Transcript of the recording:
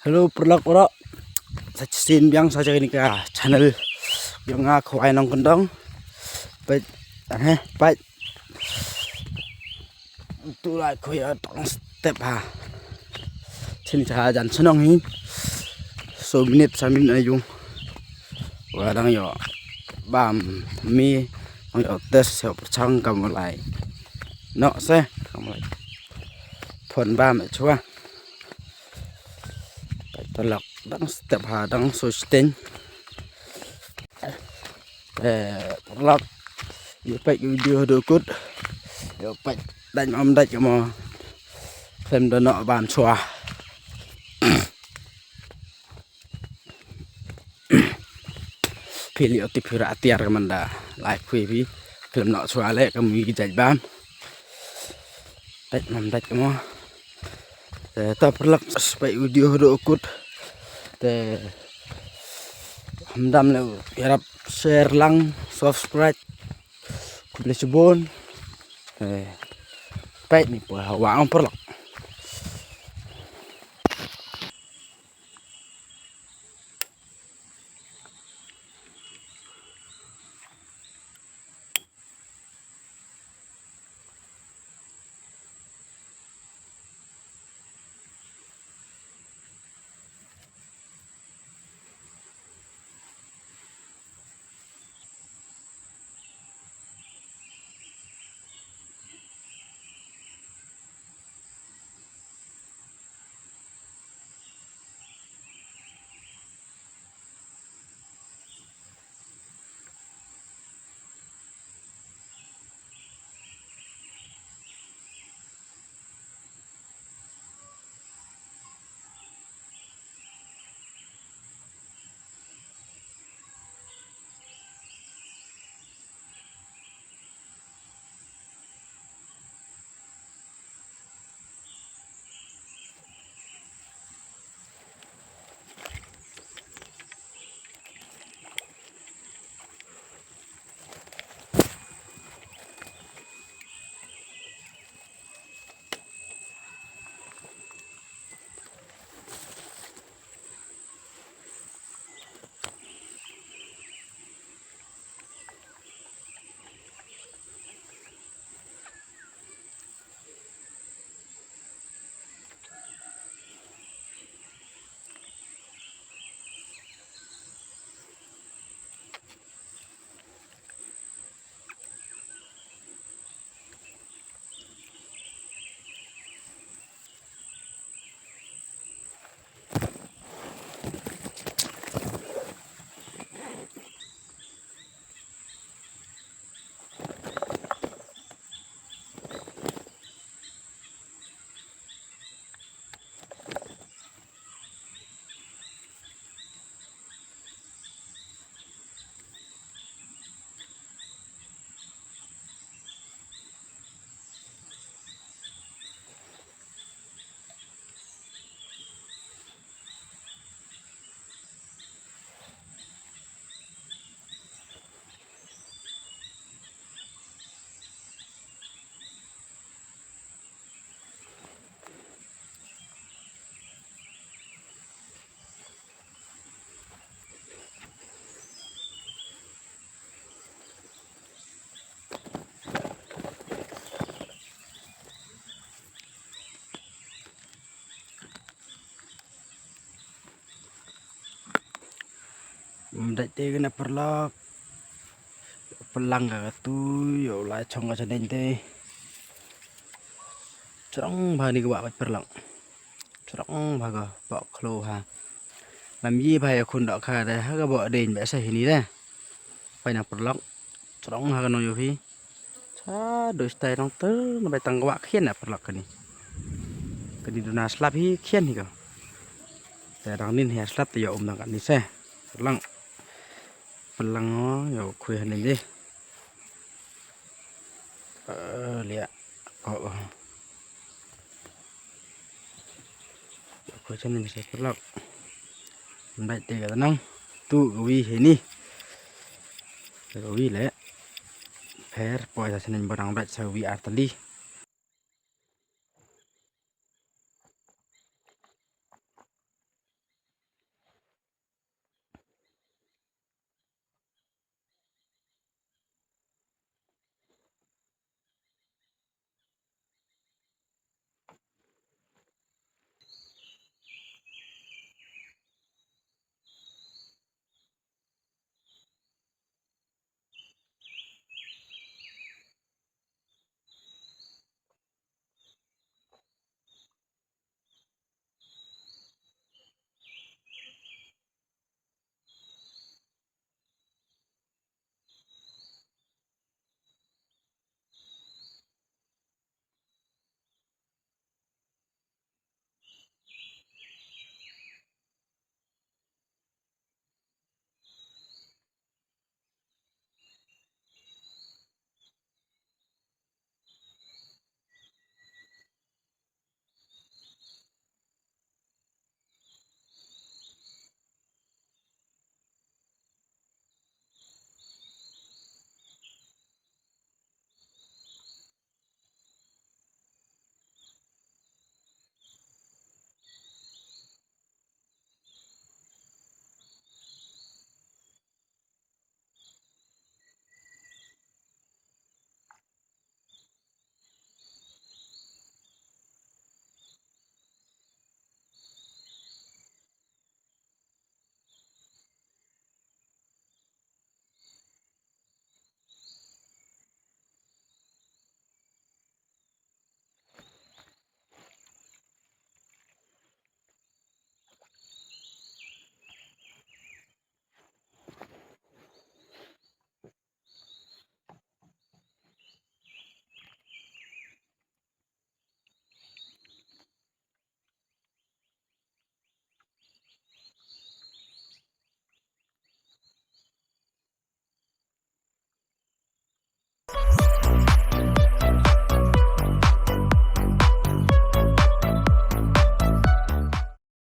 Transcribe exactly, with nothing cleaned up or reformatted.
Hello paralok baroh. Sa shisien biang sha kane ka channel jong nga, Khawai Nongkyndong. Peit, eh, peit. Tu la khuid tang step ha. Shisien sha jan shnong hi. So minit sa minit aïu. Wa dang ïoh bam mi, dang ïoh test ïoh pyrshang kam u lai. Noh se kam u lai. Phone bam eh chwa. Peit paralok, dang step ha, dang so shisien. Eh, paralok, ïa peit video haduh kut. Ïa peit, dang ym dang mo. Khlem da noh bam chwa. Phi leh oti phi rah tiar ka manda lai khuid phi. Khlem noh chwa leh ka mih ki jait bam. Dait mam dait mo. Te ta paralok, peit video haduh kut. Te hamdam leh ïarap share lang, subscribe. Khublei shibun. Te peit ni poi ha wah ong paralok. Ym dait te kane paralok. Pynlang ka katu ïa u lai chong ka chaneng te. Chrong bha ni ka wah paralok. Chrong bha ka bok khlo ha. Lam yi bha ïa khun dohkha de ha ka bok deiñ ba sa hini de. Pai na paralok. Chrong ha ka nong ïa phi. Sa doi stai nong ter na bai tang ka wah khian na paralok kani. Kani duna slap hi khian hi ka. Te dang nin hi slap te ïa um dang kani se. Paralok. Pynlang o ïa khui hanin de. Eh, liah. Oh, oh. Ko chen ni sa paralok. Ym dait te ka nang. Tu ka wi he ni. Ka wi le. Pher poi sa chen ni ba dang dait sa wi ar tali.